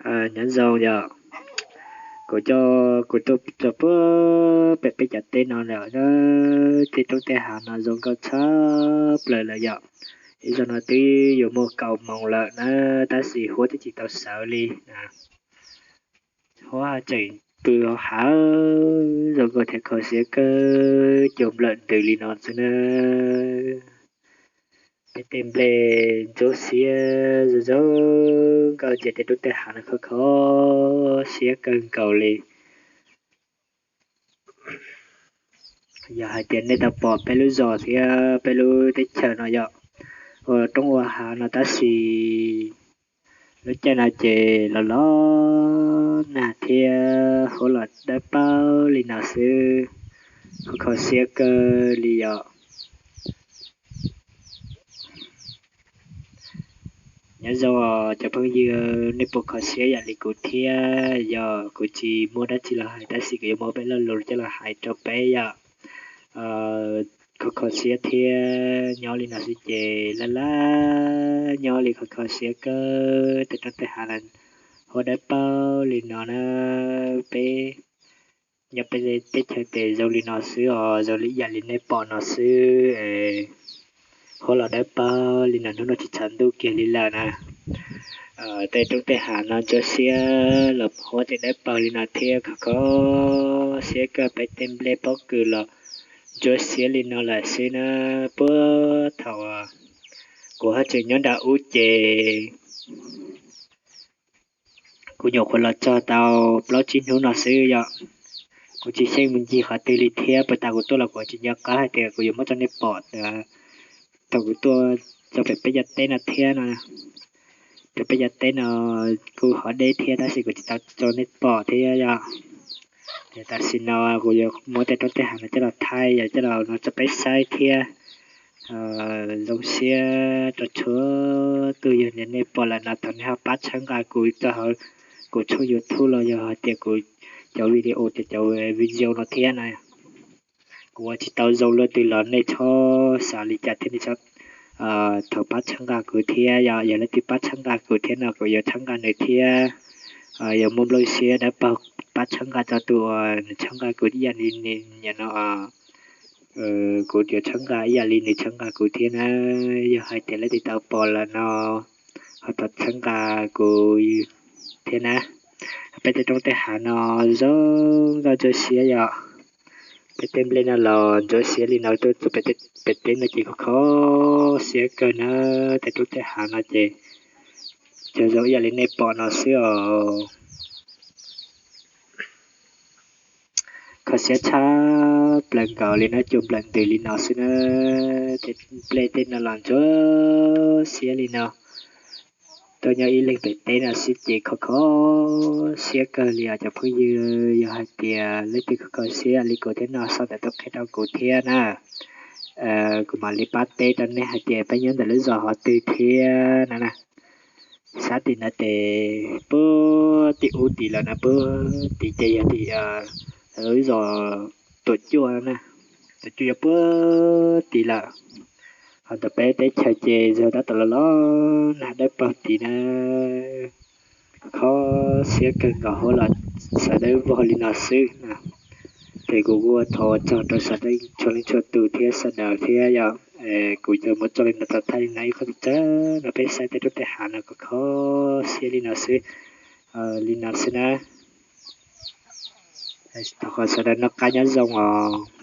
Nyob zoo yom, kuv coj kuv tuaj txog puag pem peb cov teb no lawm, tej roob tej hav no zoo nkauj tshaj plaws lawm yom. Ib zaug no twb yuav muaj kaum moos lawm na, tab sis huab twb tsis tau sawv li. Huab tseem pw hauv hav, zoo nkauj thiab kho siab kawg, cua nplawm ntws li no xwb na. Peb tej nplej ntsuab xiab zoo zoo nkauj, ces tej roob tej hav no kho kho siab kawg nkaus li. Yog hais tias nej tau pom peb lub zos thiab peb lub teb chaws no yom, ua roob ua hav no tab sis lub caij no ces los los nag thiab huab los dawb paug li no xwb, kho kho siab kawg li yom. Nyob zoo cov phooj ywg, nej puas kho siab ib yam li kuv thiab? Yog kuv tsis muaj dab tsi los hais tab sis kuv yuav muab peb lo lus coj los hais rau peb yom. Kho kho siab thiab nyob li no xwb ces laj laj nyob li kho kho siab kawg, tej roob tej hav no huab dawb paug li no na. Peb nyob peb teb chaws ces zoo li no xwb os, zoo li ib yam li nej pom no xwb. Huab los dawb paug li no, hnub no tsis tshua ntuj kiag li lawm na. Tej roob tej hav no ntsuab xiab los huab tseem dawb paug li no thiab, kho kho siab kawg, peb tej nplej pob kws los ntsuab xiab li no lawm xwb na. Puag thaum kuv haj tseem nyob nram ub ces kuv nyuam qhuav los txog tau plaub tsib hnub no xwb yom. Kuv tsis xyeej mus ncig qhov twg li thiab, puag ta kuv tuaj los kuv tsis nco qab hais tias kuv yuav muab rau nej pom thaum kuv tuaj rau pem peb cov teb no thiab no. Pem peb cov teb no kuj hov deb thiab tab sis kuv tsis tau rau nej pom thiab yom. Ces tam sim no kuv yuav muab tej roob tej hav no coj los thaij, yog coj los no rau peb saib thiab. Zoo siab rau txhua tus, yog nej pom lawm no thov nej ho pab txhawb nqa kuv rau hauv kuv tshooj YouTube los yog hais tias kuv cov video, cov video no thiab na. Kuv ua tsis tau zoo luaj twg los nej txhob xav li cas thiab, nej txhob thov pab txhawb nqa kuv thiab yom. Yog leej twg pab txhawb nqa kuv thiab no kuv yuav txhawb nqa nws thiab. Yuav muaj nplooj siab dawb paug pab txhawb nqa rau tus uas nws txhawb nqa kuv ib yam li nws no, kuv yuav txhawb nqa ib yam li nws txhawb nqa kuv thiab na. Yog hais tias leej twg tau pom lawm no ho thov txhawb nqa kuv thiab na. Peb tej roob tej hav no zoo nkauj ntsuab xiab yom. Peb tej nplej no los ntsuab xiab li no tuaj txog pem teb no ces kho kho siab kawg na. Tej roob tej hav no ces cov zoo ib yam li nej pom no xwb os. Kho siab tshaj plaws nkaus li na, cua nplawm ntws li no xwb na. Tej nplej tej no los ntsuab xiab li no. Tuaj nyob ib leeg pem teb no xwb ces kho kho siab kawg li os cov phooj ywg. Yog hais tias leej twg kho kho siab li kuv thiab no sau ntawv tuaj qhia rau kuv thiab na. Kuv mam li pab teb rau nej hais tias peb nyob ntawm lub zos qhov twg thiab no na. Sab tim no ces puag tim ub tid lawm na, puag tid ces yog tim lub zos Tuam Cuaj na. Tuam Cuaj yog puag tid lawm. Ho ntawm peb teb chaws ces yog tab tom los los nag dawb paug tid na. Kho siab kawg nkaus, huab los sawv dawb vog li no xwb na. Ces kuv ua thov ua tsaug rau sawv daws txhua leej txhua tus thiab sawv daws thiab yom. Kuv yuav muab tso li no tau thaij li no ib qho txawv no peb saib tej roob tej hav no kho kho siab li no xwb. Li no xwb na. Thov kom sawv daws noj qab nyob zoo os.